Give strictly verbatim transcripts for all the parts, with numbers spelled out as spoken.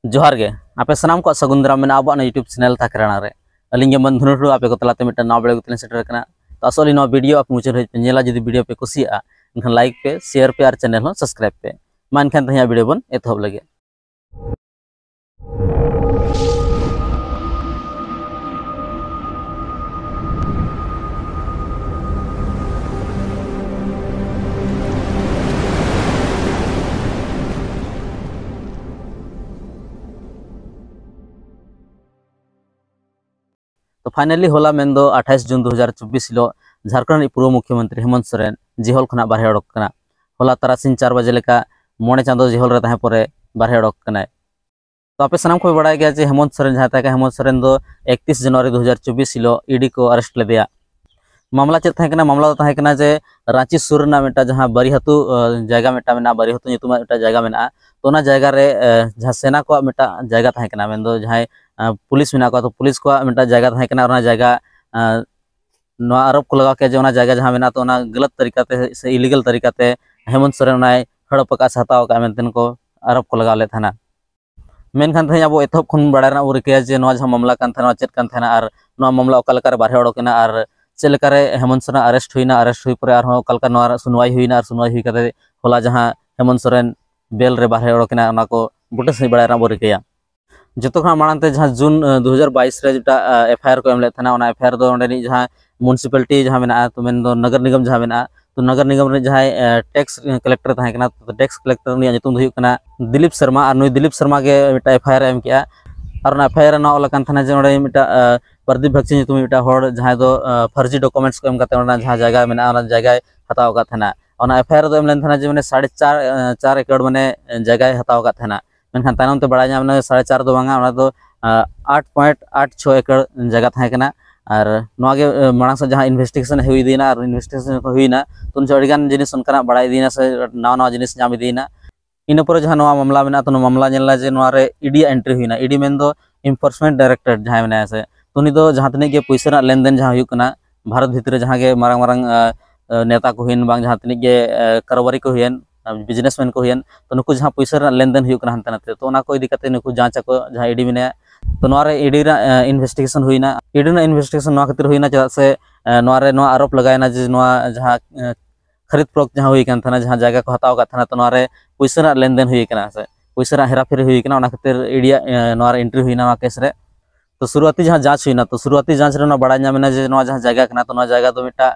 ᱡᱚᱦᱟᱨ ᱜᱮ, ᱟᱯᱮ ᱥᱟᱱᱟᱢ ᱠᱚᱣᱟᱜ ᱥᱟᱹᱜᱩᱱ ᱫᱟᱨᱟᱢ ᱢᱮᱱᱟᱜᱼᱟ ᱟᱵᱚᱣᱟᱜ ᱱᱚᱣᱟ YouTube ᱪᱮᱱᱮᱞ ᱛᱷᱟᱠᱨᱟᱱᱟ ᱨᱮ᱾ ᱟᱹᱞᱤᱧ ᱜᱮ ᱢᱚᱱ ᱫᱷᱩᱱᱩ ᱴᱩᱰᱩ ᱟᱯᱮ ᱠᱚ ᱛᱟᱞᱟᱛᱮ ᱢᱤᱫᱴᱟᱝ ᱱᱟᱣᱟ ᱵᱷᱤᱰᱤᱭᱳ ᱠᱟᱛᱮ ᱞᱤᱧ ᱥᱮᱴᱮᱨ ᱟᱠᱟᱱᱟ᱾ ᱛᱚ ᱟᱥᱚᱜ ᱟᱹᱞᱤᱧ ᱱᱚᱣᱟ ᱵᱷᱤᱰᱤᱭᱳ ᱟᱯᱮ ᱢᱩᱪᱟᱹᱫ ᱫᱷᱟᱹᱵᱤᱡ ᱯᱮ ᱧᱮᱞᱟ᱾ ᱡᱩᱫᱤ ᱵᱷᱤᱰᱤᱭᱳ ᱯᱮ ᱠᱩᱥᱤᱭᱟᱜᱼᱟ, ᱮᱱᱠᱷᱟᱱ ᱞᱟᱭᱤᱠ ᱯᱮ, ᱥᱮᱭᱟᱨ ᱯᱮ ᱟᱨ ᱪᱮᱱᱮᱞ ᱦᱚᱸ ᱥᱟᱵᱥᱠᱨᱟᱭᱤᱵ ᱯᱮ᱾ ᱢᱟ ᱮᱱᱠᱷᱟᱱ ᱛᱮᱦᱮᱧᱟᱜ ᱵᱷᱤᱰᱤᱭᱳ ᱵᱚᱱ ᱮᱛᱚᱦᱚᱵ ᱞᱮᱜᱮ᱾ ᱛᱚ finally ᱦᱚᱞᱟ ᱢᱮᱱᱫᱚ ᱟᱴᱷᱟᱭᱤᱥ ᱡᱩᱱ ᱫᱩ ᱦᱟᱡᱟᱨ ᱪᱚᱵᱵᱤᱥ ᱦᱤᱞᱳᱜ ᱡᱷᱟᱲᱠᱷᱚᱸᱰ ᱨᱤᱱᱤᱡ ᱯᱩᱨᱵᱚ ᱢᱩᱠᱷᱭᱚᱢᱚᱱᱛᱨᱤ ᱦᱮᱢᱚᱱᱛ ᱥᱚᱨᱮᱱ ᱡᱮᱦᱚᱞ ᱠᱷᱚᱱᱟᱜ ᱵᱟᱨᱦᱮ ᱚᱰᱚᱠ ᱠᱟᱱᱟ᱾ ᱦᱚᱞᱟ ᱛᱟᱨᱟᱥᱤᱧ ᱪᱟᱨ ᱵᱟᱡᱮ ᱞᱮᱠᱟ ᱢᱚᱬᱮ ᱪᱟᱸᱫᱚ ᱡᱮᱦᱚᱞ ᱨᱮ ᱛᱟᱦᱮᱸ ᱯᱚᱨᱮ ᱵᱟᱨᱦᱮ ᱚᱰᱚᱠ ᱠᱟᱱᱟᱭ᱾ ᱛᱚ ᱟᱯᱮ ᱥᱟᱱᱟᱢ ᱠᱚᱯᱮ ᱵᱟᱲᱟᱭ ᱜᱮᱭᱟ ᱡᱮ ᱦᱮᱢᱚᱱᱛ ᱥᱚᱨᱮᱱ ᱡᱟᱦᱟᱸᱭ ᱛᱟᱦᱮᱸ ᱠᱟᱱᱟ, ᱦᱮᱢᱚᱱᱛ ᱥᱚᱨᱮᱱ ᱫᱚ ᱮᱠᱛᱤᱥ ᱡᱟᱱᱩᱣᱟᱨᱤ ᱫᱩ ᱦᱟᱡᱟᱨ ᱪᱚᱵᱵᱤᱥ ᱦᱤᱞᱳᱜ ᱤᱰᱤ ᱠᱚ ᱟᱨᱮᱥᱴ ᱞᱮᱫᱮᱭᱟ᱾ ᱢᱟᱢᱞᱟ ᱪᱮᱫ ᱛᱟᱦᱮᱸ ᱠᱟᱱᱟ? ᱢᱟᱢᱞᱟ ᱫᱚ ᱛᱟᱦᱮᱸ ᱠᱟᱱᱟ ᱡᱮ ᱨᱟᱸᱪᱤ ᱥᱩᱨ ᱨᱮᱱᱟᱜ ᱢᱤᱫᱴᱟᱝ ᱡᱟᱦᱟᱸ ᱵᱟᱨᱤᱦᱟᱛᱩ, ᱟᱸ, ᱡᱟᱭᱜᱟ ᱢᱤᱫᱴᱟᱝ ᱢᱮᱱᱟᱜᱼᱟ, ᱵᱟᱨᱤᱦᱟᱛᱩ ᱧᱩᱛᱩᱢᱟᱜ ᱢᱤᱫᱴᱟᱝ ᱡᱟᱭᱜᱟ ᱢᱮᱱᱟᱜᱼᱟ᱾ ᱛᱚ ᱚᱱᱟ ᱡᱟᱭᱜᱟ ᱨᱮ, ᱟᱸ, ᱡᱟᱦᱟᱸ ᱥᱮᱱᱟ ᱠᱚᱣᱟᱜ ᱢᱤᱫᱴᱟᱝ ᱡᱟᱭᱜᱟ ᱛᱟᱦᱮᱸ ᱠᱟᱱᱟ, ᱢᱮᱱᱫᱚ ᱡᱟᱦᱟᱸᱭ, ᱟᱸ, ᱯᱩᱞᱤᱥ ᱢᱮᱱᱟᱜ ᱠᱚᱣᱟ, ᱛᱚ ᱯᱩᱞᱤᱥ ᱠᱚᱣᱟᱜ ᱢᱤᱫᱴᱟᱝ ᱡᱟᱭᱜᱟ ᱛᱟᱦᱮᱸ ᱠᱟᱱᱟ᱾ ᱚᱱᱟ ᱡᱟᱭᱜᱟ, ᱟᱸ, ᱱᱚᱣᱟ ᱟᱨᱳᱯ ᱠᱚ ᱞᱟᱜᱟᱣ ᱠᱮᱫᱟ ᱡᱮ ᱚᱱᱟ ᱡᱟᱭᱜᱟ ᱡᱟᱦᱟᱸ ᱢᱮᱱᱟᱜᱼᱟ, ᱛᱚ ᱚᱱᱟ ᱜᱟᱞᱟᱛ ᱛᱟᱹᱨᱤᱠᱟ ᱛᱮ ᱥᱮ ᱤᱞᱤᱜᱟᱞ ᱛᱟᱹᱨᱤᱠᱟ ᱛᱮ ᱦᱮᱢᱚᱱᱛ ᱥᱚᱨᱮᱱ ᱚᱱᱟᱭ ᱦᱟᱲᱚᱯ ᱟᱠᱟᱫ ᱥᱮ ᱦᱟᱛᱟᱣ ᱟᱠᱟᱫ ᱢᱮᱱᱛᱮ ᱠᱚ ᱟᱨᱳᱯ ᱠᱚ ᱞᱟᱜᱟᱣ ᱞᱮᱫ ᱛᱟᱦᱮᱱᱟ᱾ ᱢᱮᱱᱠᱷᱟᱱ ᱛᱮᱦᱮᱧ ᱟᱵᱚ ᱮᱛᱚᱦᱚᱵ ᱠᱷᱚᱱ ᱵᱟᱲᱟᱭ ᱨᱮᱱᱟᱜ ᱵᱚ ᱨᱤᱠᱟᱹᱭᱟ ᱡᱮ ᱱᱚᱣᱟ ᱡᱟᱦᱟᱸ ᱢᱟᱢᱞᱟ ᱠᱟᱱ ᱛᱟᱦᱮᱱᱟ, ᱪᱮᱫ ᱠᱟᱱ ᱛᱟᱦᱮᱱᱟ ᱟᱨ ᱱᱚᱣᱟ ᱢᱟᱢᱞᱟ ᱚᱠᱟ ᱞᱮᱠᱟᱨᱮ ᱵᱟᱨᱦᱮ ᱚᱰᱚᱠ ᱮᱱᱟ ᱟᱨ ᱪᱮᱫ ᱞᱮᱠᱟᱨᱮ ᱦᱮᱢᱚᱱᱛ ᱥᱚᱨᱮᱱ ᱟᱨᱮᱥᱴ ᱦᱩᱭᱱᱟ, ᱟᱨᱮᱥᱴ ᱦᱩᱭ ᱯᱚᱨᱮ ᱟᱨᱦᱚᱸ ᱚᱠᱟ ᱞᱮᱠᱟ ᱱᱚᱣᱟ ᱨᱮ ᱥᱩᱱᱣᱟᱭ ᱦᱩᱭᱱᱟ ᱟᱨ ᱥᱩᱱᱣᱟᱭ ᱦᱩᱭ ᱠᱟᱛᱮ ᱦᱚᱞᱟ ᱡᱟᱦᱟᱸ ᱦᱮᱢᱚᱱᱛ ᱥᱚᱨᱮᱱ ᱵᱮᱞ ᱨᱮ ᱵᱟᱨᱦᱮ ᱚᱰᱚᱠ ᱮᱱᱟ, ᱚᱱᱟ ᱠᱚ ᱵᱩᱴᱟᱹ ᱥᱟᱺᱦᱤᱡ ᱵᱟᱲᱟᱭ ᱨᱮᱱᱟᱜ ᱵᱚ ᱨᱤᱠᱟᱹᱭᱟ᱾ ᱡᱚᱛᱚ ᱠᱷᱚᱱᱟᱜ ᱢᱟᱲᱟᱝ ᱛᱮ ᱡᱟᱦᱟᱸ ᱡᱩᱱ, ᱟᱸ, ᱫᱩ ᱦᱟᱡᱟᱨ ᱵᱟᱭᱤᱥ ᱨᱮ ᱡᱮᱴᱟ, ᱟᱸ, ᱮᱯᱷ ᱟᱭ ᱟᱨ ᱠᱚ ᱮᱢ ᱞᱮᱫ ᱛᱟᱦᱮᱱᱟ, ᱚᱱᱟ ᱮᱯᱷ ᱟᱭ ᱟᱨ ᱫᱚ ᱚᱸᱰᱮᱱᱤᱡ ᱡᱟᱦᱟᱸ ᱢᱩᱱᱥᱤᱯᱟᱞᱤᱴᱤ ᱡᱟᱦᱟᱸ ᱢᱮᱱᱟᱜᱼᱟ, ᱛᱚ ᱢᱮᱱᱫᱚ ᱱᱚᱜᱚᱨ ᱱᱤᱜᱚᱢ ᱡᱟᱦᱟᱸ ᱢᱮᱱᱟᱜᱼᱟ, ᱛᱚ ᱱᱚᱜᱚᱨ ᱱᱤᱜᱚᱢ ᱨᱮᱱ ᱡᱟᱦᱟᱸᱭ, ᱟᱸ, ᱴᱮᱠᱥ ᱠᱟᱞᱮᱠᱴᱚᱨ ᱛᱟᱦᱮᱸ ᱠᱟᱱᱟ, ᱛᱚ ᱴᱮᱠᱥ ᱠᱟᱞᱮᱠᱴᱚᱨ ᱩᱱᱤᱭᱟᱜ ᱧᱩᱛᱩᱢ ᱫᱚ ᱦᱩᱭᱩᱜ ᱠᱟᱱᱟ ᱫᱤᱞᱤᱯ ᱥᱚᱨᱢᱟ, ᱟᱨ ᱱᱩᱭ ᱫᱤᱞᱤᱯ ᱥᱚᱨᱢᱟ ᱜᱮ ᱢᱤᱫᱴᱟᱝ ᱮᱯᱷ ᱟᱭ ᱟᱨ ᱮ ᱮᱢ ᱠᱮᱜᱼᱟ᱾ ᱟᱨ ᱚᱱᱟ ᱮᱯᱷ ᱟᱭ ᱟᱨ ᱨᱮ ᱱᱚᱣᱟ ᱚᱞ ᱟᱠᱟᱱ ᱛᱟᱦᱮᱱᱟ ᱡᱮ ᱱᱚᱰᱮ ᱢᱤᱫᱴᱟᱝ, ᱟᱸ, ᱯᱨᱚᱫᱤᱯ ᱵᱟᱜᱪᱤ ᱧᱩᱛᱩᱢ ᱢᱤᱫᱴᱟᱝ ᱦᱚᱲ, ᱡᱟᱦᱟᱸᱭ ᱫᱚ, ᱟᱸ, ᱯᱷᱟᱨᱡᱤ ᱰᱚᱠᱩᱢᱮᱱᱴᱥ ᱠᱚ ᱮᱢ ᱠᱟᱛᱮ ᱚᱱᱟ ᱡᱟᱦᱟᱸ ᱡᱟᱭᱜᱟ ᱢᱮᱱᱟᱜᱼᱟ, ᱚᱱᱟ ᱡᱟᱭᱜᱟᱭ ᱦᱟᱛᱟᱣ ᱟᱠᱟᱫ ᱛᱟᱦᱮᱱᱟ᱾ ᱚᱱᱟ ᱮᱯᱷ ᱟᱭ ᱟᱨ ᱨᱮᱫᱚ ᱮᱢ ᱞᱮᱱ ᱛᱟᱦᱮᱱᱟ ᱡᱮ ᱢᱟᱱᱮ ᱥᱟᱲᱮ ᱪᱟᱨ, ᱟᱸ, ᱪᱟᱨ ᱮᱠᱚᱨ ᱢᱟᱱᱮ ᱡᱟᱭᱜᱟᱭ ᱦᱟᱛᱟᱣ ᱟᱠᱟᱫ ᱛᱟᱦᱮᱱᱟ᱾ ᱢᱮᱱᱠᱷᱟᱱ ᱛᱟᱭᱱᱚᱢ ᱛᱮ ᱵᱟᱲᱟᱭ ᱧᱟᱢ ᱮᱱᱟ ᱥᱟᱲᱮ ᱪᱟᱨ ᱫᱚ ᱵᱟᱝᱟ, ᱚᱱᱟ ᱫᱚ, ᱟᱸ, ᱟᱴ ᱯᱚᱭᱮᱱᱴ ᱟᱴ ᱪᱷᱚ ᱮᱠᱚᱨ ᱡᱟᱭᱜᱟ ᱛᱟᱦᱮᱸ ᱠᱟᱱᱟ᱾ ᱟᱨ ᱱᱚᱣᱟ ᱜᱮ, ᱟᱸ, ᱢᱟᱲᱟᱝ ᱥᱮᱫ ᱡᱟᱦᱟᱸ ᱤᱱᱵᱷᱮᱥᱴᱤᱜᱮᱥᱚᱱ ᱦᱩᱭ ᱤᱫᱤᱭᱮᱱᱟ ᱟᱨ ᱤᱱᱵᱷᱮᱥᱴᱤᱜᱮᱥᱚᱱ ᱠᱚ ᱦᱩᱭᱱᱟ, ᱛᱚ ᱩᱱ ᱡᱚᱠᱷᱚᱱ ᱟᱹᱰᱤᱜᱟᱱ ᱡᱤᱱᱤᱥ ᱚᱱᱠᱟᱱᱟᱜ ᱵᱟᱲᱟᱭ ᱤᱫᱤᱭᱮᱱᱟ ᱥᱮ ᱱᱟᱣᱟ ᱱᱟᱣᱟ ᱡᱤᱱᱤᱥ ᱧᱟᱢ ᱤᱫᱤᱭᱮᱱᱟ᱾ ᱤᱱᱟᱹ ᱯᱚᱨᱮ ᱡᱟᱦᱟᱸ ᱱᱚᱣᱟ ᱢᱟᱢᱞᱟ ᱢᱮᱱᱟᱜᱼᱟ, ᱛᱚ ᱱᱚᱣᱟ ᱢᱟᱢᱞᱟ ᱧᱮᱞ ᱮᱱᱟ ᱡᱮ ᱱᱚᱣᱟ ᱨᱮ ᱤ ᱰᱤ ᱭᱟᱜ ᱮᱱᱴᱨᱤ ᱦᱩᱭᱱᱟ᱾ ᱤ ᱰᱤ ᱢᱮᱱᱫᱚ ᱤᱱᱯᱷᱳᱨᱥᱢᱮᱱᱴ ᱰᱟᱭᱨᱮᱠᱴᱚᱨᱮᱴ ᱡᱟᱦᱟᱸᱭ ᱢᱮᱱᱟᱭᱟ ᱥᱮ, ᱛᱚ ᱩᱱᱤ ᱫᱚ ᱡᱟᱦᱟᱸ ᱛᱤᱱᱟᱹᱜ ᱜᱮ ᱯᱩᱭᱥᱟᱹ ᱨᱮᱱᱟᱜ ᱞᱮᱱᱫᱮᱱ ᱡᱟᱦᱟᱸ ᱦᱩᱭᱩᱜ ᱠᱟᱱᱟ, ᱵᱷᱟᱨᱚᱛ ᱵᱷᱤᱛᱨᱤ ᱨᱮ ᱡᱟᱦᱟᱸ ᱜᱮ ᱢᱟᱨᱟᱝ ᱢᱟᱨᱟᱝ, ᱟᱸ, ᱟᱸ, ᱱᱮᱛᱟ ᱠᱚ ᱦᱩᱭᱮᱱ ᱵᱟᱝ ᱡᱟᱦᱟᱸ ᱛᱤᱱᱟᱹᱜ ᱜᱮ, ᱟᱸ, ᱠᱟᱨᱚᱵᱟᱨᱤ ᱠᱚ ᱦᱩᱭᱮᱱ, ᱵᱤᱡᱽᱱᱮᱥᱢᱮᱱ ᱠᱚ ᱦᱩᱭᱮᱱ, ᱛᱚ ᱱᱩᱠᱩ ᱡᱟᱦᱟᱸ ᱯᱩᱭᱥᱟᱹ ᱨᱮᱱᱟᱜ ᱞᱮᱱᱫᱮᱱ ᱦᱩᱭᱩᱜ ᱠᱟᱱᱟ ᱦᱟᱱᱛᱮ ᱱᱟᱛᱮ, ᱛᱚ ᱚᱱᱟ ᱠᱚ ᱤᱫᱤ ᱠᱟᱛᱮ ᱱᱩᱠᱩ ᱡᱟᱸᱪ ᱟᱠᱚ, ᱡᱟᱦᱟᱸ ᱤᱰᱤ ᱢᱮᱱᱟᱭᱟ᱾ ᱛᱚ ᱱᱚᱣᱟ ᱨᱮ ᱤᱰᱤ ᱨᱮᱱᱟᱜ ᱤᱱᱵᱷᱮᱥᱴᱤᱜᱮᱥᱚᱱ ᱦᱩᱭᱱᱟ᱾ ᱤᱰᱤ ᱨᱮᱱᱟᱜ ᱤᱱᱵᱷᱮᱥᱴᱤᱜᱮᱥᱚᱱ ᱱᱚᱣᱟ ᱠᱷᱟᱹᱛᱤᱨ ᱦᱩᱭᱱᱟ, ᱪᱮᱫᱟᱜ ᱥᱮ ᱱᱚᱣᱟ ᱨᱮ ᱱᱚᱣᱟ ᱟᱨᱳᱯ ᱞᱟᱜᱟᱣᱮᱱᱟ ᱡᱮ ᱱᱚᱣᱟ ᱡᱟᱦᱟᱸ ᱠᱷᱟᱨᱤᱫ ᱯᱨᱚᱠ ᱡᱟᱦᱟᱸ ᱦᱩᱭ ᱠᱟᱱ ᱛᱟᱦᱮᱱᱟ, ᱡᱟᱦᱟᱸ ᱡᱟᱭᱜᱟ ᱠᱚ ᱦᱟᱛᱟᱣ ᱟᱠᱟᱫ ᱛᱟᱦᱮᱱᱟ, ᱛᱚ ᱱᱚᱣᱟ ᱨᱮ ᱯᱩᱭᱥᱟᱹ ᱨᱮᱱᱟᱜ ᱞᱮᱱᱫᱮᱱ ᱦᱩᱭ ᱠᱟᱱᱟ ᱥᱮ ᱯᱩᱭᱥᱟᱹ ᱨᱮᱱᱟᱜ ᱦᱮᱨᱟᱯᱷᱮᱨᱤ ᱦᱩᱭ ᱠᱟᱱᱟ, ᱚᱱᱟ ᱠᱷᱟᱹᱛᱤᱨ ᱤᱰᱤᱭᱟᱜ ᱱᱚᱣᱟ ᱨᱮ ᱮᱱᱴᱨᱤ ᱦᱩᱭᱱᱟ ᱱᱚᱣᱟ ᱠᱮᱥ ᱨᱮ᱾ ᱛᱚ ᱥᱩᱨᱩᱣᱟᱛᱤ ᱡᱟᱦᱟᱸ ᱡᱟᱸᱪ ᱦᱩᱭᱱᱟ, ᱛᱚ ᱥᱩᱨᱩᱣᱟᱛᱤ ᱡᱟᱸᱪ ᱨᱮ ᱚᱱᱟ ᱵᱟᱲᱟᱭ ᱧᱟᱢ ᱮᱱᱟ ᱡᱮ ᱱᱚᱣᱟ ᱡᱟᱦᱟᱸ ᱡᱟᱭᱜᱟ ᱠᱟᱱᱟ, ᱛᱚ ᱱᱚᱣᱟ ᱡᱟᱭᱜᱟ ᱫᱚ ᱢᱤᱫᱴᱟᱝ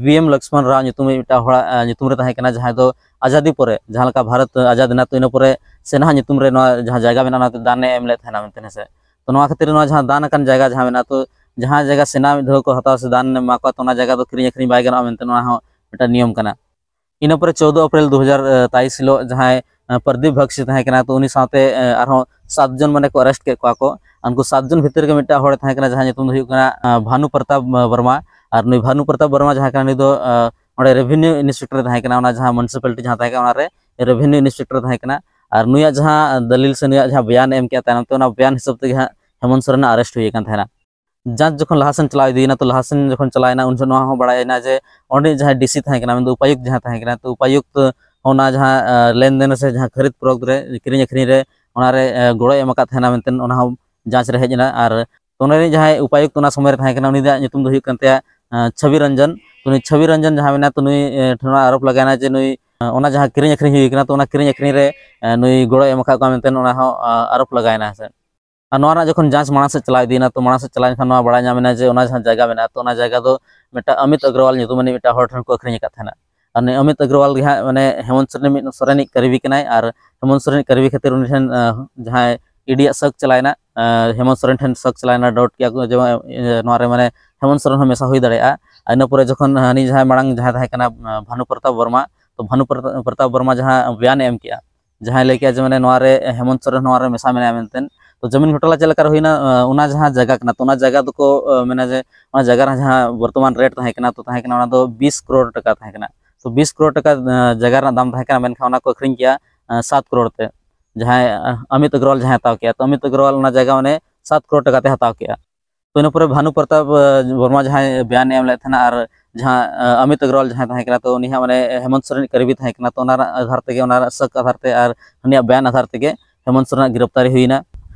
ᱵᱤ ᱮᱢ ᱞᱚᱠᱥᱢᱚᱱ ᱨᱟᱣ ᱧᱩᱛᱩᱢ ᱢᱤᱫᱴᱟᱝ ᱦᱚᱲᱟᱜ ᱧᱩᱛᱩᱢ ᱨᱮ ᱛᱟᱦᱮᱸ ᱠᱟᱱᱟ, ᱡᱟᱦᱟᱸᱭ ᱫᱚ ᱟᱡᱟᱫᱤ ᱯᱚᱨᱮ, ᱡᱟᱦᱟᱸ ᱞᱮᱠᱟ ᱵᱷᱟᱨᱚᱛ ᱟᱡᱟᱫ ᱮᱱᱟ, ᱛᱚ ᱤᱱᱟᱹ ᱯᱚᱨᱮ ᱥᱮᱱᱟᱦᱟ ᱧᱩᱛᱩᱢ ᱨᱮ ᱱᱚᱣᱟ ᱡᱟᱦᱟᱸ ᱡᱟᱭᱜᱟ ᱢᱮᱱᱟᱜᱼᱟ, ᱚᱱᱟ ᱫᱟᱱ ᱮ ᱮᱢ ᱞᱮᱫ ᱛᱟᱦᱮᱱᱟ ᱢᱮᱱᱛᱮ, ᱦᱮᱸ ᱥᱮ᱾ ᱛᱚ ᱱᱚᱣᱟ ᱠᱷᱟᱹᱛᱤᱨ ᱱᱚᱣᱟ ᱡᱟᱦᱟᱸ ᱫᱟᱱ ᱟᱠᱟᱱ ᱡᱟᱭᱜᱟ ᱡᱟᱦᱟᱸ ᱢᱮᱱᱟᱜᱼᱟ, ᱛᱚ ᱡᱟᱦᱟᱸ ᱡᱟᱭᱜᱟ ᱥᱮᱱᱟ ᱢᱤᱫ ᱫᱷᱟᱣ ᱠᱚ ᱦᱟᱛᱟᱣᱟ ᱥᱮ ᱫᱟᱱ ᱮᱢᱟ ᱠᱚᱣᱟ, ᱛᱚ ᱚᱱᱟ ᱡᱟᱭᱜᱟ ᱫᱚ ᱠᱤᱨᱤᱧ ᱟᱹᱠᱷᱨᱤᱧ ᱵᱟᱭ ᱜᱟᱱᱚᱜᱼᱟ ᱢᱮᱱᱛᱮ ᱱᱚᱣᱟ ᱦᱚᱸ ᱢᱤᱫᱴᱟᱝ ᱱᱤᱭᱚᱢ ᱠᱟᱱᱟ᱾ ᱤᱱᱟᱹ ᱯᱚᱨᱮ ᱪᱳᱫᱚ ᱮᱯᱨᱤᱞ ᱫᱩ ᱦᱟᱡᱟᱨ ᱛᱮᱭᱤᱥ ᱦᱤᱞᱳᱜ ᱡᱟᱦᱟᱸᱭ ᱯᱨᱚᱫᱤᱯ ᱵᱷᱟᱜᱽᱥᱤ ᱛᱟᱦᱮᱸ ᱠᱟᱱᱟ, ᱛᱚ ᱩᱱᱤ ᱥᱟᱶᱛᱮ ᱟᱨᱦᱚᱸ ᱥᱟᱛ ᱡᱚᱱ ᱢᱟᱱᱮ ᱠᱚ ᱟᱨᱮᱥᱴ ᱠᱮᱫ ᱠᱚᱣᱟ ᱠᱚ᱾ ᱩᱱᱠᱩ ᱥᱟᱛ ᱡᱚᱱ ᱵᱷᱤᱛᱤᱨ ᱨᱮᱜᱮ ᱢᱤᱫᱴᱟᱝ ᱦᱚᱲ ᱛᱟᱦᱮᱸ ᱠᱟᱱᱟ, ᱡᱟᱦᱟᱸ ᱧᱩᱛᱩᱢ ᱫᱚ ᱦᱩᱭᱩᱜ ᱠᱟᱱᱟ ᱵᱷᱟᱱᱩ ᱯᱨᱚᱛᱟᱯ ᱵᱚᱨᱢᱟ᱾ ᱟᱨ ᱱᱩᱭ ᱵᱷᱟᱱᱩ ᱯᱨᱚᱛᱟᱯ ᱵᱚᱨᱢᱟ ᱡᱟᱦᱟᱸᱭ ᱠᱟᱱᱟ, ᱩᱱᱤ ᱫᱚ ᱚᱸᱰᱮ ᱨᱮᱵᱷᱮᱱᱤᱭᱩ ᱤᱱᱥᱯᱮᱠᱴᱚᱨ ᱛᱟᱦᱮᱸ ᱠᱟᱱᱟ, ᱚᱱᱟ ᱡᱟᱦᱟᱸ ᱢᱩᱱᱤᱥᱤᱯᱟᱞᱤᱴᱤ ᱡᱟᱦᱟᱸ ᱛᱟᱦᱮᱸ ᱠᱟᱱᱟ, ᱚᱱᱟᱨᱮ ᱨᱮᱵᱷᱮᱱᱤᱭᱩ ᱤᱱᱥᱯᱮᱠᱴᱚᱨ ᱛᱟᱦᱮᱸ ᱠᱟᱱᱟ᱾ ᱟᱨ ᱱᱩᱭᱟᱜ ᱡᱟᱦᱟᱸ ᱫᱟᱹᱞᱤᱞ ᱥᱮ ᱱᱩᱭᱟᱜ ᱡᱟᱦᱟᱸ ᱵᱚᱭᱟᱱ ᱮ ᱮᱢ ᱠᱮᱫᱟ, ᱛᱟᱭᱱᱚᱢ ᱛᱮ ᱚᱱᱟ ᱵᱚᱭᱟᱱ ᱦᱤᱥᱟᱹᱵ ᱛᱮᱜᱮ ᱦᱟᱸᱜ ᱦᱮᱢᱚᱱᱛ ᱥᱚᱨᱮᱱ ᱟᱨᱮᱥᱴ ᱦᱩᱭ ᱟᱠᱟᱱ ᱛᱟᱦᱮᱱᱟ᱾ ᱡᱟᱸᱪ ᱡᱚᱠᱷᱚᱱ ᱞᱟᱦᱟ ᱥᱮᱱ ᱪᱟᱞᱟᱣ ᱤᱫᱤᱭᱮᱱᱟ, ᱛᱚ ᱞᱟᱦᱟ ᱥᱮᱱ ᱡᱚᱠᱷᱚᱱ ᱪᱟᱞᱟᱣᱮᱱᱟ, ᱩᱱ ᱡᱚᱠᱷᱚᱱ ᱱᱚᱣᱟ ᱦᱚᱸ ᱵᱟᱲᱟᱭᱮᱱᱟ ᱡᱮ ᱚᱸᱰᱮ ᱡᱟᱦᱟᱸᱭ ᱰᱤ ᱥᱤ ᱛᱟᱦᱮᱸ ᱠᱟᱱᱟ, ᱢᱮᱱᱫᱚ ᱩᱯᱟᱭᱩᱠᱛ ᱡᱟᱦᱟᱸᱭ ᱛᱟᱦᱮᱸ ᱠᱟᱱᱟ, ᱛᱚ ᱩᱯᱟᱭᱩᱠᱛ ᱚᱱᱟ ᱡᱟᱦᱟᱸ ᱞᱮᱱᱫᱮᱱ ᱥᱮ ᱡᱟᱦᱟᱸ ᱠᱷᱟᱹᱨᱤᱫ ᱯᱨᱚᱠ ᱨᱮ, ᱠᱤᱨᱤᱧ ᱟᱹᱠᱷᱨᱤᱧ ᱨᱮ, ᱚᱱᱟᱨᱮ ᱜᱚᱲᱚᱭ ᱮᱢ ᱟᱠᱟᱫ ᱛᱟᱦᱮᱱᱟ ᱢᱮᱱᱛᱮ, ᱚᱱᱟ ᱦᱚᱸ ᱡᱟᱸᱪ ᱨᱮ ᱦᱮᱡ ᱮᱱᱟ᱾ ᱟᱨ ᱚᱱᱟ ᱨᱤᱱᱤᱡ ᱡᱟᱦᱟᱸᱭ ᱩᱯᱟᱭᱩᱠᱛ ᱚᱱᱟ ᱥᱚᱢᱚᱭ ᱨᱮ ᱛᱟᱦᱮᱸ ᱠᱟᱱᱟ, ᱩᱱᱤᱭᱟᱜ ᱧᱩᱛᱩᱢ ᱫᱚ ᱦᱩᱭᱩᱜ ᱠᱟᱱ ᱛᱟᱭᱟ ᱪᱷᱚᱵᱤ ᱨᱚᱧᱡᱚᱱ᱾ ᱩᱱᱤ ᱪᱷᱚᱵᱤ ᱨᱚᱧᱡᱚᱱ ᱡᱟᱦᱟᱸ ᱢᱮᱱᱟᱭᱟ, ᱛᱚ ᱱᱩᱭ ᱴᱷᱮᱱ ᱚᱱᱟ ᱟᱨᱳᱯ ᱞᱟᱜᱟᱣᱮᱱᱟ ᱡᱮ ᱱᱩᱭ ᱚᱱᱟ ᱡᱟᱦᱟᱸ ᱠᱤᱨᱤᱧ ᱟᱹᱠᱷᱨᱤᱧ ᱦᱩᱭ ᱠᱟᱱᱟ, ᱛᱚ ᱚᱱᱟ ᱠᱤᱨᱤᱧ ᱟᱹᱠᱷᱨᱤᱧ ᱨᱮ ᱱᱩᱭ ᱜᱚᱲᱚᱭ ᱮᱢ ᱟᱠᱟᱫ ᱠᱚᱣᱟ ᱢᱮᱱᱛᱮ ᱚᱱᱟ ᱦᱚᱸ ᱟᱨᱳᱯ ᱞᱟᱜᱟᱣᱮᱱᱟ, ᱦᱮᱸ ᱥᱮ᱾ ᱟᱨ ᱱᱚᱣᱟ ᱨᱮᱱᱟᱜ ᱡᱚᱠᱷᱚᱱ ᱡᱟᱸᱪ ᱢᱟᱲᱟᱝ ᱥᱮᱫ ᱪᱟᱞᱟᱣ ᱤᱫᱤᱭᱮᱱᱟ, ᱛᱚ ᱢᱟᱲᱟᱝ ᱥᱮᱫ ᱪᱟᱞᱟᱣ ᱮᱱᱠᱷᱟᱱ ᱱᱚᱣᱟ ᱵᱟᱲᱟᱭ ᱧᱟᱢ ᱮᱱᱟ ᱡᱮ ᱚᱱᱟ ᱡᱟᱦᱟᱸ ᱡᱟᱭᱜᱟ ᱢᱮᱱᱟᱜᱼᱟ, ᱛᱚ ᱚᱱᱟ ᱡᱟᱭᱜᱟ ᱫᱚ ᱢᱤᱫᱴᱟᱝ ᱟᱢᱤᱛ ᱟᱜᱨᱚᱣᱟᱞ ᱧᱩᱛᱩᱢᱟᱱᱤᱡ ᱢᱤᱫᱴᱟᱝ ᱦᱚᱲ ᱴᱷᱮᱱ ᱠᱚ ᱟᱹᱠᱷᱨᱤᱧ ᱟᱠᱟᱫ ᱛᱟᱦᱮᱱᱟ᱾ ᱟᱨ ᱱᱩᱭ ᱟᱢᱤᱛ ᱟᱜᱨᱚᱣᱟᱞ ᱜᱮ ᱦᱟᱸᱜ ᱢᱟᱱᱮ ᱦᱮᱢᱚᱱᱛ ᱥᱚᱨᱮᱱ ᱢᱤᱫ ᱥᱚᱨᱮᱱᱤᱡ ᱠᱟᱹᱨᱤᱵᱤ ᱠᱟᱱᱟᱭ᱾ ᱟᱨ ᱦᱮᱢᱚᱱᱛ ᱥᱚᱨᱮᱱᱤᱡ ᱠᱟᱹᱨᱤᱵᱤ ᱠᱷᱟᱹᱛᱤᱨ ᱩᱱᱤ ᱴᱷᱮᱱ ᱡᱟᱦᱟᱸᱭ ᱤᱰᱤᱭᱟᱜ ᱥᱟᱹᱠ ᱪᱟᱞᱟᱣᱮᱱᱟ, ᱦᱮᱢᱚᱱᱛ ᱥᱚᱨᱮᱱ ᱴᱷᱮᱱ ᱥᱟᱹᱠ ᱪᱟᱞᱟᱣᱮᱱᱟ, ᱰᱟᱣᱩᱴ ᱠᱮᱭᱟ ᱠᱚ ᱡᱮ ᱱᱚᱣᱟ ᱨᱮ ᱢᱟᱱᱮ ᱦᱮᱢᱚᱱᱛ ᱥᱚᱨᱮᱱ ᱦᱚᱸ ᱢᱮᱥᱟ ᱦᱩᱭ ᱫᱟᱲᱮᱭᱟᱜᱼᱟ᱾ ᱟᱨ ᱤᱱᱟᱹ ᱯᱚᱨᱮ ᱡᱚᱠᱷᱚᱱ ᱦᱟᱹᱱᱤ ᱡᱟᱦᱟᱸᱭ ᱢᱟᱲᱟᱝ ᱡᱟᱦᱟᱸᱭ ᱛᱟᱦᱮᱸ ᱠᱟᱱᱟ, ᱵᱷᱟᱱᱩ ᱯᱨᱚᱛᱟᱯ ᱵᱚᱨᱢᱟ, ᱛᱚ ᱵᱷᱟᱱᱩ ᱯᱨᱚᱛᱟᱯ ᱵᱚᱨᱢᱟ ᱡᱟᱦᱟᱸ ᱵᱚᱭᱟᱱᱮ ᱮᱢ ᱠᱮᱜᱼᱟ, ᱡᱟᱦᱟᱸᱭ ᱞᱟᱹᱭ ᱠᱮᱜᱼᱟ ᱡᱮ ᱢᱟᱱᱮ ᱱᱚᱣᱟ ᱨᱮ ᱦᱮᱢᱚᱱᱛ ᱥᱚᱨᱮᱱ ᱱᱚᱣᱟ ᱨᱮ ᱢᱮᱥᱟ ᱢᱮᱱᱟᱭᱟ ᱢᱮᱱᱛᱮ᱾ ᱛᱚ ᱡᱟᱢᱤᱱ ᱜᱷᱚᱴᱟᱞᱟ ᱪᱮᱫ ᱞᱮᱠᱟ ᱨᱮ ᱦᱩᱭᱱᱟ, ᱚᱱᱟ ᱡᱟᱦᱟᱸ ᱡᱟᱭᱜᱟ ᱠᱟᱱᱟ, ᱛᱚ ᱚᱱᱟ ᱡᱟᱭᱜᱟ ᱫᱚᱠᱚ ᱢᱮᱱᱟ ᱡᱮ ᱚᱱᱟ ᱡᱟᱭᱜᱟ ᱨᱮ ᱡᱟᱦᱟᱸ ᱵᱚᱨᱛᱚᱢᱟᱱ ᱨᱮᱴ ᱛᱟᱦᱮᱸ ᱠᱟᱱᱟ, ᱛᱚ ᱛᱟᱦᱮᱸ ᱠᱟᱱᱟ ᱚᱱᱟ ᱫᱚ ᱵᱤᱥ ᱠᱨᱳᱲ ᱴᱟᱠᱟ ᱛᱟᱦᱮᱸ ᱠᱟᱱᱟ᱾ ᱛᱚ ᱵᱤᱥ ᱠᱨᱳᱲ ᱴᱟᱠᱟ ᱡᱟᱭᱜᱟ ᱨᱮᱱᱟᱜ ᱫᱟᱢ ᱛᱟᱦᱮᱸ ᱠᱟᱱᱟ, ᱢᱮᱱᱠᱷᱟᱱ ᱚᱱᱟ ᱠᱚ ᱟᱹᱠᱷᱨᱤᱧ ᱠᱮᱜᱼᱟ ᱥᱟᱛ ᱠᱨᱳᱲ ᱛᱮ᱾ ᱡᱟᱦᱟᱸᱭ ᱟᱢᱤᱛ ᱟᱜᱨᱚᱣᱟᱞ ᱡᱟᱦᱟᱸᱭ ᱦᱟᱛᱟᱣ ᱠᱮᱜᱼᱟ, ᱛᱚ ᱟᱢᱤᱛ ᱟᱜᱨᱚᱣᱟᱞ ᱚᱱᱟ ᱡᱟᱭᱜᱟ ᱢᱟᱱᱮ ᱥᱟᱛ ᱠᱨᱳᱲ ᱴᱟᱠᱟ ᱛᱮ ᱦᱟᱛᱟᱣ ᱠᱮᱜᱼᱟ᱾ ᱛᱚ ᱤᱱᱟᱹ ᱯᱚᱨᱮ ᱵᱷᱟᱱᱩ ᱯᱨᱚᱛᱟᱯ ᱵᱚᱨᱢᱟ ᱡᱟᱦᱟᱸᱭ ᱵᱚᱭᱟᱱᱮ ᱮᱢ ᱞᱮᱫ ᱛᱟᱦᱮᱱᱟ, ᱟᱨ ᱡᱟᱦᱟᱸ ᱟᱢᱤᱛ ᱟᱜᱨᱣᱟᱞ ᱡᱟᱦᱟᱸᱭ ᱛᱟᱦᱮᱸ ᱠᱟᱱᱟ, ᱛᱚ ᱩᱱᱤ ᱦᱟᱸᱜ ᱢᱟᱱᱮ ᱦᱮᱢᱚᱱᱛ ᱥᱚᱨᱮᱱ ᱨᱤᱱᱤᱡ ᱠᱟᱹᱨᱤᱵᱤ ᱛᱟᱦᱮᱸ ᱠᱟᱱᱟ᱾ ᱛᱚ ᱚᱱᱟ ᱟᱫᱷᱟᱨ ᱛᱮᱜᱮ, ᱚᱱᱟ ᱥᱟᱹᱠ ᱟᱫᱷᱟᱨ ᱛᱮ ᱟᱨ ᱩᱱᱤᱭᱟᱜ ᱵᱮᱭᱟᱱ ᱟᱫᱷᱟᱨ ᱛᱮᱜᱮ ᱦᱮᱢᱚᱱᱛ ᱥᱚᱨᱮᱱᱟᱜ ᱜᱤᱨᱚᱯᱛᱟᱨᱤ ᱦᱩᱭᱱᱟ᱾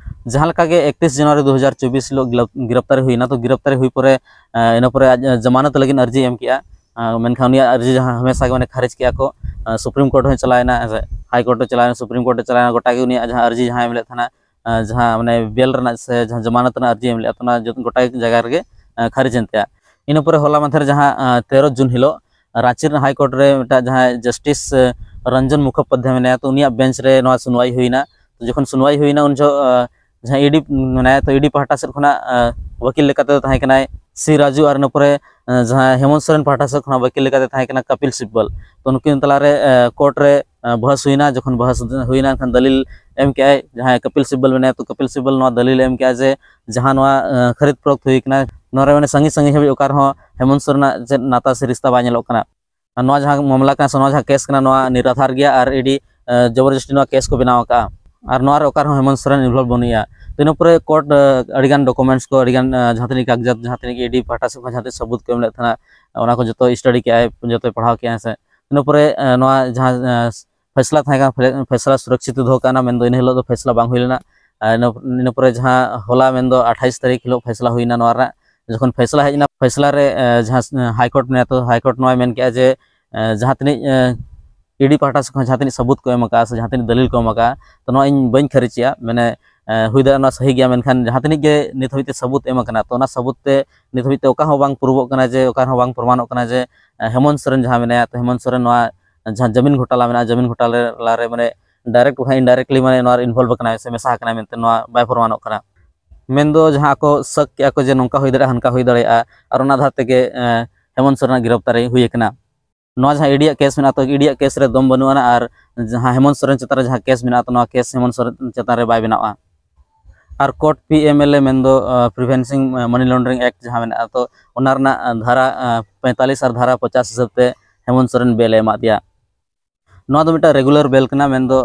ᱡᱟᱦᱟᱸ ᱞᱮᱠᱟ ᱜᱮ ᱮᱠᱛᱨᱤᱥ ᱡᱟᱱᱩᱣᱟᱨᱤ ᱫᱩ ᱦᱟᱡᱟᱨ ᱪᱚᱵᱵᱤᱥ ᱦᱤᱞᱳᱜ ᱜᱤᱨᱚᱯᱛᱟᱨᱤ ᱦᱩᱭᱱᱟ᱾ ᱛᱚ ᱜᱤᱨᱚᱯᱛᱟᱨᱤ ᱦᱩᱭ ᱯᱚᱨᱮ ᱤᱱᱟᱹ ᱯᱚᱨᱮ ᱟᱡ ᱡᱟᱢᱟᱱᱚᱛ ᱞᱟᱹᱜᱤᱫ ᱟᱹᱨᱡᱤ ᱮᱢ ᱠᱮᱜᱼᱟ᱾ ᱢᱮᱱᱠᱷᱟᱱ ᱩᱱᱤᱭᱟᱜ ᱟᱹᱨᱡᱤ ᱡᱟᱦᱟᱸ ᱦᱟᱢᱮᱥᱟ ᱜᱮ ᱢᱟᱱᱮ ᱠᱷᱟᱨᱤᱡ ᱠᱮᱜᱼᱟ ᱠᱚ᱾ ᱥᱩᱯᱨᱤᱢ ᱠᱳᱨᱴ ᱦᱚᱸᱭ ᱪᱟᱞᱟᱣᱮᱱᱟ, ᱦᱟᱭ ᱠᱳᱨᱴ ᱮ ᱪᱟᱞᱟᱣᱮᱱᱟ, ᱥᱩᱯᱨᱤᱢ ᱠᱳᱨᱴ ᱮ ᱪᱟᱞᱟᱣᱮᱱᱟ, ᱜᱚᱴᱟ ᱜᱮ ᱩᱱᱤᱭᱟᱜ ᱡᱟᱦᱟᱸ ᱟᱹᱨᱡᱤ ᱡᱟᱦᱟᱸ ᱮᱢ ᱞᱮᱫ ᱛᱟᱦᱮᱱᱟ, ᱡᱟᱦᱟᱸ ᱢᱟᱱᱮ ᱵᱮᱞ ᱨᱮᱱᱟᱜ ᱥᱮ ᱡᱟᱦᱟᱸ ᱡᱟᱢᱟᱱᱚᱛ ᱨᱮᱱᱟᱜ ᱟᱹᱨᱡᱤ ᱮᱢ ᱞᱮᱫ ᱛᱟᱦᱮᱱᱟ, ᱡᱚᱛᱚ ᱜᱚᱴᱟ ᱡᱟᱭᱜᱟ ᱨᱮᱜᱮ ᱠᱷᱟᱨᱤᱡ ᱮᱱ ᱛᱟᱭᱟ᱾ ᱤᱱᱟᱹ ᱯᱚᱨᱮ ᱦᱚᱞᱟ ᱢᱟᱫᱷᱮᱨ ᱡᱟᱦᱟᱸ ᱛᱮᱨᱚ ᱡᱩᱱ ᱦᱤᱞᱳᱜ ᱨᱟᱸᱪᱤ ᱨᱮᱱᱟᱜ ᱦᱟᱭ ᱠᱳᱨᱴ ᱨᱮ ᱢᱤᱫᱴᱟᱝ ᱡᱟᱦᱟᱸᱭ ᱡᱟᱥᱴᱤᱥ ᱨᱚᱧᱡᱚᱱ ᱢᱩᱠᱷᱳᱯᱟᱫᱽᱫᱷᱟᱭ ᱢᱮᱱᱟᱭᱟ, ᱛᱚ ᱩᱱᱤᱭᱟᱜ ᱵᱮᱧᱪ ᱨᱮ ᱱᱚᱣᱟ ᱥᱩᱱᱣᱟᱭ ᱦᱩᱭᱱᱟ᱾ ᱛᱚ ᱡᱚᱠᱷᱚᱱ ᱥᱩᱱᱣᱟᱭ ᱦᱩᱭᱱᱟ, ᱩᱱ ᱡᱚᱦᱚᱜ ᱡᱟᱦᱟᱸ ᱤᱰᱤ ᱢᱮᱱᱟᱭᱟ, ᱛᱚ ᱤᱰᱤ ᱯᱟᱦᱴᱟ ᱥᱮᱫ ᱠᱷᱚᱱᱟᱜ ᱣᱟᱹᱠᱤᱞ ᱞᱮᱠᱟᱛᱮ ᱛᱟᱦᱮᱸ ᱠᱟᱱᱟᱭ ᱥᱤ ᱨᱟᱡᱩ, ᱟᱨ ᱤᱱᱟᱹ ᱯᱚᱨᱮ ᱡᱟᱦᱟᱸ ᱦᱮᱢᱚᱱᱛ ᱥᱚᱨᱮᱱ ᱯᱟᱦᱴᱟ ᱥᱮᱫ ᱠᱷᱚᱱᱟᱜ ᱣᱟᱹᱠᱤᱞ ᱞᱮᱠᱟᱛᱮ ᱛᱟᱦᱮᱸ ᱠᱟᱱᱟ ᱠᱟᱯᱤᱞ ᱥᱤᱵᱵᱚᱞ᱾ ᱛᱚ ᱱᱩᱠᱤᱱ ᱛᱟᱞᱟᱨᱮ ᱠᱳᱨᱴ ᱨᱮ ᱵᱟᱦᱟᱥ ᱦᱩᱭᱱᱟ᱾ ᱡᱚᱠᱷᱚᱱ ᱵᱟᱦᱟᱥ ᱦᱩᱭᱱᱟ, ᱮᱱᱠᱷᱟᱱ ᱫᱟᱹᱞᱤᱞ ᱮᱢ ᱠᱮᱜᱼᱟᱭ ᱡᱟᱦᱟᱸᱭ ᱠᱟᱯᱤᱞ ᱥᱤᱵᱵᱚᱞ ᱢᱮᱱᱟᱭᱟ, ᱛᱚ ᱠᱟᱯᱤᱞ ᱥᱤᱵᱵᱚᱞ ᱱᱚᱣᱟ ᱫᱟᱹᱞᱤᱞ ᱮᱢ ᱠᱮᱜᱼᱟ ᱡᱮ ᱡᱟᱦᱟᱸ ᱱᱚᱣᱟ ᱠᱷᱟᱨᱤᱫ ᱯᱷᱚᱨᱚᱠᱛ ᱦᱩᱭ ᱠᱟᱱᱟ, ᱱᱚᱣᱟ ᱨᱮ ᱢᱟᱱᱮ ᱥᱟᱺᱜᱤᱧ ᱥᱟᱺᱜᱤᱧ ᱦᱟᱹᱵᱤᱡ ᱚᱠᱟ ᱨᱮᱦᱚᱸ ᱦᱮᱢᱚᱱᱛ ᱥᱚᱨᱮᱱᱟᱜ ᱪᱮᱫ ᱱᱟᱛᱟ ᱥᱮ ᱨᱤᱥᱛᱟ ᱵᱟᱭ ᱧᱮᱞᱚᱜ ᱠᱟᱱᱟ᱾ ᱟᱨ ᱱᱚᱣᱟ ᱡᱟᱦᱟᱸ ᱢᱟᱢᱞᱟ ᱠᱟᱱᱟ ᱥᱮ ᱱᱚᱣᱟ ᱡᱟᱦᱟᱸ ᱠᱮᱥ ᱠᱟᱱᱟ, ᱱᱚᱣᱟ ᱱᱤᱨᱟᱫᱷᱟᱨ ᱜᱮᱭᱟ ᱟᱨ ᱤᱰᱤ ᱡᱚᱵᱚᱨᱡᱚᱥᱴᱤ ᱱᱚᱣᱟ ᱠᱮᱥ ᱠᱚ ᱵᱮᱱᱟᱣ ᱟᱠᱟᱫᱼᱟ᱾ ᱟᱨ ᱱᱚᱣᱟ ᱨᱮ ᱚᱠᱟ ᱨᱮᱦᱚᱸ ᱦᱮᱢᱚᱱᱛ ᱥᱚᱨᱮᱱ ᱤᱱᱵᱷᱚᱞᱵᱷ ᱵᱟᱹᱱᱩᱜᱼᱟ᱾ ᱛᱚ ᱤᱱᱟᱹ ᱯᱚᱨᱮ ᱠᱳᱨᱴ ᱟᱹᱰᱤᱜᱟᱱ ᱰᱚᱠᱩᱢᱮᱱᱴᱥ ᱠᱚ, ᱟᱹᱰᱤᱜᱟᱱ ᱡᱟᱦᱟᱸ ᱛᱤᱱᱟᱹᱜ ᱠᱟᱜᱡᱟᱛ, ᱡᱟᱦᱟᱸ ᱛᱤᱱᱟᱹᱜ ᱜᱮ ᱤᱰᱤ ᱯᱟᱦᱴᱟ ᱥᱮᱫ ᱠᱷᱚᱱ ᱡᱟᱦᱟᱸ ᱛᱤᱱᱟᱹᱜ ᱥᱟᱹᱵᱩᱫ ᱠᱚ ᱮᱢ ᱞᱮᱫ ᱛᱟᱦᱮᱱᱟ, ᱚᱱᱟ ᱠᱚ ᱡᱚᱛᱚ ᱥᱴᱟᱰᱤ ᱠᱮᱜᱼᱟᱭ, ᱡᱚᱛᱚᱭ ᱯᱟᱲᱦᱟᱣ ᱠᱮᱜᱼᱟ ᱥᱮ᱾ ᱤᱱᱟᱹ ᱯᱚᱨᱮ ᱱᱚᱣᱟ ᱡᱟᱦᱟᱸ ᱯᱷᱮᱥᱞᱟ ᱛᱟᱦᱮᱸ ᱠᱟᱱᱟ, ᱯᱷᱮᱥᱞᱟ ᱥᱩᱨᱚᱠᱥᱤᱛ ᱫᱚᱦᱚ ᱠᱟᱱᱟ, ᱢᱮᱱᱫᱚ ᱤᱱᱟᱹ ᱦᱤᱞᱳᱜ ᱫᱚ ᱯᱷᱮᱥᱞᱟ ᱵᱟᱝ ᱦᱩᱭ ᱞᱮᱱᱟ᱾ ᱤᱱᱟᱹ ᱯᱚᱨᱮ ᱡᱟᱦᱟᱸ ᱦᱚᱞᱟ, ᱢᱮᱱᱫᱚ ᱟᱴᱷᱟᱭᱤᱥ ᱛᱟᱹᱨᱤᱠᱷ ᱦᱤᱞᱳᱜ ᱯᱷᱮᱥᱞᱟ ᱦᱩᱭᱱᱟ ᱱᱚᱣᱟ ᱨᱮᱱᱟᱜ᱾ ᱡᱚᱠᱷᱚᱱ ᱯᱷᱮᱥᱞᱟ ᱦᱮᱡ ᱮᱱᱟ, ᱯᱷᱮᱥᱞᱟ ᱨᱮ ᱡᱟᱦᱟᱸ ᱦᱟᱭ ᱠᱳᱨᱴ ᱢᱮᱱᱟᱭᱟ, ᱛᱚ ᱦᱟᱭ ᱠᱳᱨᱴ ᱱᱚᱣᱟᱭ ᱢᱮᱱ ᱠᱮᱜᱼᱟ ᱡᱮ ᱡᱟᱦᱟᱸ ᱛᱤᱱᱟᱹᱜ ᱤᱰᱤ ᱯᱟᱦᱴᱟ ᱥᱮᱫ ᱠᱷᱚᱱ ᱡᱟᱦᱟᱸ ᱛᱤᱱᱟᱹᱜ ᱥᱟᱹᱵᱩᱫ ᱠᱚ ᱮᱢ ᱟᱠᱟᱫᱼᱟ ᱥᱮ ᱡᱟᱦᱟᱸ ᱛᱤᱱᱟᱹᱜ ᱫᱟᱹᱞᱤᱞ ᱠᱚ ᱮᱢ ᱟᱠᱟᱫᱼᱟ, ᱛᱚ ᱱᱚᱣᱟ ᱤᱧ ᱵᱟᱹᱧ ᱠᱷᱟᱹᱨᱤᱡᱮᱜᱼᱟ, ᱢᱟᱱᱮ ᱦᱩᱭ ᱫᱟᱲᱮᱭᱟᱜᱼᱟ ᱱᱚᱣᱟ ᱥᱟᱹᱦᱤ ᱜᱮᱭᱟ, ᱢᱮᱱᱠᱷᱟᱱ ᱡᱟᱦᱟᱸ ᱛᱤᱱᱟᱹᱜ ᱜᱮ ᱱᱤᱛ ᱦᱟᱹᱵᱤᱡ ᱛᱮ ᱥᱟᱹᱵᱩᱫ ᱮᱢ ᱟᱠᱟᱱᱟ, ᱛᱚ ᱚᱱᱟ ᱥᱟᱹᱵᱩᱫ ᱛᱮ ᱱᱤᱛ ᱦᱟᱹᱵᱤᱡ ᱛᱮ ᱚᱠᱟ ᱦᱚᱸ ᱵᱟᱝ ᱯᱨᱩᱵᱷᱚᱜ ᱠᱟᱱᱟ ᱡᱮ, ᱚᱠᱟ ᱨᱮᱦᱚᱸ ᱵᱟᱝ ᱯᱨᱚᱢᱟᱱᱚᱜ ᱠᱟᱱᱟ ᱡᱮ ᱦᱮᱢᱚᱱᱛ ᱥᱚᱨᱮᱱ ᱡᱟᱦᱟᱸ ᱢᱮᱱᱟᱭᱟ, ᱛᱚ ᱦᱮᱢᱚᱱᱛ ᱥᱚᱨᱮᱱ ᱱᱚᱣᱟ ᱡᱟᱦᱟᱸ ᱡᱟᱢᱤᱱ ᱜᱷᱚᱴᱟᱞᱟ ᱢᱮᱱᱟᱜᱼᱟ, ᱡᱟᱢᱤᱱ ᱜᱷᱚᱴᱟᱞᱟ ᱨᱮ ᱢᱟᱱᱮ ᱰᱟᱭᱨᱮᱠᱴ ᱵᱟᱠᱷᱟᱱ ᱤᱱᱰᱟᱭᱨᱮᱠᱴᱞᱤ ᱢᱟᱱᱮ ᱱᱚᱣᱟ ᱨᱮ ᱤᱱᱵᱷᱚᱞᱵᱷ ᱟᱠᱟᱱᱟᱭ ᱥᱮ ᱢᱮᱥᱟ ᱟᱠᱟᱱᱟᱭ ᱢᱮᱱᱛᱮ ᱱᱚᱣᱟ ᱵᱟᱭ ᱯᱨᱚᱢᱟᱱᱚᱜ ᱠᱟᱱᱟ᱾ ᱢᱮᱱᱫᱚ ᱡᱟᱦᱟᱸ ᱟᱠᱚ ᱥᱟᱹᱠ ᱠᱮᱜᱼᱟ ᱠᱚ ᱡᱮ ᱱᱚᱝᱠᱟ ᱦᱩᱭ ᱫᱟᱲᱮᱭᱟᱜᱼᱟ, ᱦᱟᱱᱠᱟ ᱦᱩᱭ ᱫᱟᱲᱮᱭᱟᱜᱼᱟ, ᱟᱨ ᱚᱱᱟ ᱟᱫᱷᱟᱨ ᱛᱮᱜᱮ ᱦᱮᱢᱚᱱᱛ ᱥᱚᱨᱮᱱᱟᱜ ᱜᱤᱨᱚᱯᱛᱟᱨᱤ ᱦᱩᱭ ᱟᱠᱟᱱᱟ᱾ ᱱᱚᱣᱟ ᱡᱟᱦᱟᱸ ᱤᱰᱤᱭᱟᱜ ᱠᱮᱥ ᱢᱮᱱᱟᱜᱼᱟ, ᱛᱚ ᱤᱰᱤᱭᱟᱜ ᱠᱮᱥ ᱨᱮ ᱫᱚᱢ ᱵᱟᱹᱱᱩᱜ ᱟᱱᱟ, ᱟᱨ ᱡᱟᱦᱟᱸ ᱦᱮᱢᱚᱱᱛ ᱥᱚᱨᱮᱱ ᱪᱮᱛᱟᱱ ᱨᱮ ᱡᱟᱦᱟᱸ ᱠᱮᱥ ᱢᱮᱱᱟᱜᱼᱟ, ᱛᱚ ᱱᱚᱣᱟ ᱠᱮᱥ ᱦᱮᱢᱚᱱᱛ ᱥᱚᱨᱮᱱ ᱪᱮᱛᱟᱱ ᱨᱮ ᱵᱟᱭ ᱵᱮᱱᱟᱣᱟ᱾ ᱟᱨ court P M L A ᱢᱮᱱᱫᱚ ᱯᱨᱤᱵᱷᱮᱱᱥᱤᱝ ᱢᱟᱱᱤ ᱞᱚᱱᱰᱟᱨᱤᱝ ᱮᱠᱴ ᱡᱟᱦᱟᱸ ᱢᱮᱱᱟᱜᱼᱟ, ᱛᱚ ᱚᱱᱟ ᱨᱮᱱᱟᱜ ᱫᱷᱟᱨᱟ ᱯᱚᱸᱭᱛᱟᱞᱤᱥ ᱟᱨ ᱫᱷᱟᱨᱟ ᱯᱚᱧᱪᱟᱥ ᱦᱤᱥᱟᱹᱵ ᱛᱮ ᱦᱮᱢᱚᱱᱛ ᱥᱚᱨᱮᱱ ᱵᱮᱞ ᱮ ᱮᱢᱟᱫ ᱫᱮᱭᱟ᱾ ᱱᱚᱣᱟ ᱫᱚ ᱢᱤᱫᱴᱟᱝ ᱨᱮᱜᱩᱞᱟᱨ ᱵᱮᱞ ᱠᱟᱱᱟ, ᱢᱮᱱᱫᱚ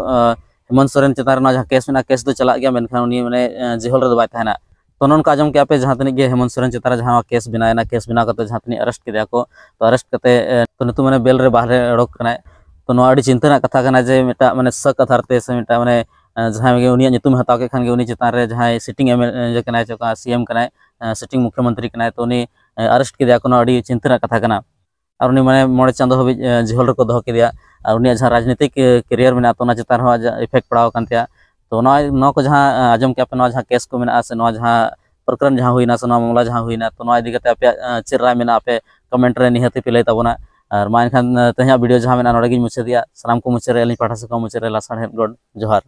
ᱦᱮᱢᱚᱱᱛ ᱥᱚᱨᱮᱱ ᱪᱮᱛᱟᱱ ᱨᱮ ᱱᱚᱣᱟ ᱡᱟᱦᱟᱸ ᱠᱮᱥ ᱢᱮᱱᱟᱜᱼᱟ, ᱠᱮᱥ ᱫᱚ ᱪᱟᱞᱟᱜ ᱜᱮᱭᱟ, ᱢᱮᱱᱠᱷᱟᱱ ᱩᱱᱤ ᱢᱟᱱᱮ ᱡᱮᱦᱚᱞ ᱨᱮᱫᱚ ᱵᱟᱭ ᱛᱟᱦᱮᱱᱟ᱾ ᱛᱚ ᱱᱚᱝᱠᱟ ᱟᱸᱡᱚᱢ ᱠᱮᱜᱼᱟ ᱯᱮ, ᱡᱟᱦᱟᱸ ᱛᱤᱱᱟᱹᱜ ᱜᱮ ᱦᱮᱢᱚᱱᱛ ᱥᱚᱨᱮᱱ ᱪᱮᱛᱟᱱ ᱨᱮ ᱡᱟᱦᱟᱸ ᱱᱚᱣᱟ ᱠᱮᱥ ᱵᱮᱱᱟᱣ ᱮᱱᱟ, ᱠᱮᱥ ᱵᱮᱱᱟᱣ ᱠᱟᱛᱮ ᱡᱟᱦᱟᱸ ᱛᱤᱱᱟᱹᱜ ᱟᱨᱮᱥᱴ ᱠᱮᱫᱮᱭᱟ ᱠᱚ, ᱛᱚ ᱟᱨᱮᱥᱴ ᱠᱟᱛᱮ ᱛᱚ ᱱᱤᱛᱚᱜ ᱢᱟᱱᱮ ᱵᱮᱞ ᱨᱮ ᱵᱟᱦᱨᱮ ᱚᱰᱚᱠ ᱠᱟᱱᱟᱭ᱾ ᱛᱚ ᱱᱚᱣᱟ ᱟᱹᱰᱤ ᱪᱤᱱᱛᱟᱹ ᱨᱮᱱᱟᱜ ᱠᱟᱛᱷᱟ ᱠᱟᱱᱟ ᱡᱮ ᱢᱤᱫᱴᱟᱝ ᱢᱟᱱᱮ ᱥᱟᱹᱠ ᱟᱫᱷᱟᱨ ᱛᱮ ᱥᱮ ᱢᱤᱫᱴᱟᱝ ᱢᱟᱱᱮ ᱡᱟᱦᱟᱸᱭ ᱜᱮ ᱩᱱᱤᱭᱟᱜ ᱧᱩᱛᱩᱢ ᱦᱟᱛᱟᱣ ᱠᱮᱫ ᱠᱷᱟᱱ ᱜᱮ ᱩᱱᱤ ᱪᱮᱛᱟᱱ ᱨᱮ ᱡᱟᱦᱟᱸᱭ ᱥᱤᱴᱤᱝ ᱮᱢ ᱮᱞ ᱮ ᱠᱟᱱᱟᱭ ᱪᱮ ᱥᱤ ᱮᱢ ᱠᱟᱱᱟᱭ, ᱥᱤᱴᱤᱝ ᱢᱩᱠᱷᱭᱚᱢᱚᱱᱛᱨᱤ ᱠᱟᱱᱟᱭ, ᱛᱚ ᱩᱱᱤ ᱟᱨᱮᱥᱴ ᱠᱮᱫᱮᱭᱟ ᱠᱚ, ᱱᱚᱣᱟ ᱟᱹᱰᱤ ᱪᱤᱱᱛᱟᱹ ᱨᱮᱱᱟᱜ ᱠᱟᱛᱷᱟ ᱠᱟᱱᱟ᱾ ᱟᱨ ᱩᱱᱤ ᱢᱟᱱᱮ ᱢᱚᱬᱮ ᱪᱟᱸᱫᱚ ᱦᱟᱹᱵᱤᱡ ᱡᱮᱦᱚᱞ ᱨᱮᱠᱚ ᱫᱚᱦᱚ ᱠᱮᱫᱮᱭᱟ᱾ ᱟᱨ ᱩᱱᱤᱭᱟᱜ ᱡᱟᱦᱟᱸ ᱨᱟᱡᱽᱱᱤᱛᱤᱠ ᱠᱮᱨᱤᱭᱟᱨ ᱢᱮᱱᱟᱜᱼᱟ, ᱛᱚ ᱚᱱᱟ ᱪᱮᱛᱟᱱ ᱨᱮᱦᱚᱸ ᱟᱡᱟᱜ ᱤᱯᱷᱮᱠᱴ ᱯᱟᱲᱟᱣ ᱟᱠᱟᱱ ᱛᱟᱭᱟ᱾ ᱛᱚ ᱱᱚᱣᱟ ᱱᱚᱣᱟ ᱠᱚ ᱡᱟᱦᱟᱸ ᱟᱸᱡᱚᱢ ᱠᱮᱜᱼᱟ ᱯᱮ, ᱱᱚᱣᱟ ᱡᱟᱦᱟᱸ ᱠᱮᱥ ᱠᱚ ᱢᱮᱱᱟᱜᱼᱟ ᱥᱮ ᱱᱚᱣᱟ ᱡᱟᱦᱟᱸ ᱯᱨᱚᱠᱨᱚᱢ ᱡᱟᱦᱟᱸ ᱦᱩᱭᱱᱟ ᱥᱮ ᱱᱚᱣᱟ ᱢᱟᱢᱞᱟ ᱡᱟᱦᱟᱸ ᱦᱩᱭᱱᱟ, ᱛᱚ ᱱᱚᱣᱟ ᱤᱫᱤ ᱠᱟᱛᱮ ᱟᱯᱮᱭᱟᱜ ᱪᱮᱫ ᱨᱟᱭ ᱢᱮᱱᱟᱜᱼᱟ, ᱟᱯᱮ ᱠᱚᱢᱮᱱᱴ ᱨᱮ ᱱᱤᱦᱟᱹᱛ ᱯᱮ ᱞᱟᱹᱭ ᱛᱟᱵᱚᱱᱟ᱾ ᱟᱨ ᱢᱟ ᱮᱱᱠᱷᱟᱱ ᱛᱮᱦᱮᱧᱟᱜ ᱵᱷᱤᱰᱤᱭᱳ ᱡᱟᱦᱟᱸ ᱢᱮᱱᱟᱜᱼᱟ ᱱᱚᱰᱮ ᱜᱤᱧ ᱢᱩᱪᱟᱹᱫᱮᱜᱼᱟ᱾ ᱥᱟᱱᱟᱢ ᱠᱚ ᱢᱩᱪᱟᱹᱫ ᱨᱮ ᱟᱹᱞᱤᱧ ᱯᱟᱦᱴᱟ ᱥᱮᱫ ᱠᱷᱚᱱ ᱢᱩᱪᱟᱹᱫ ᱨᱮ ᱞᱟᱥᱟᱲᱦᱮᱫ ᱜᱚᱰ ᱡᱚᱦᱟᱨ᱾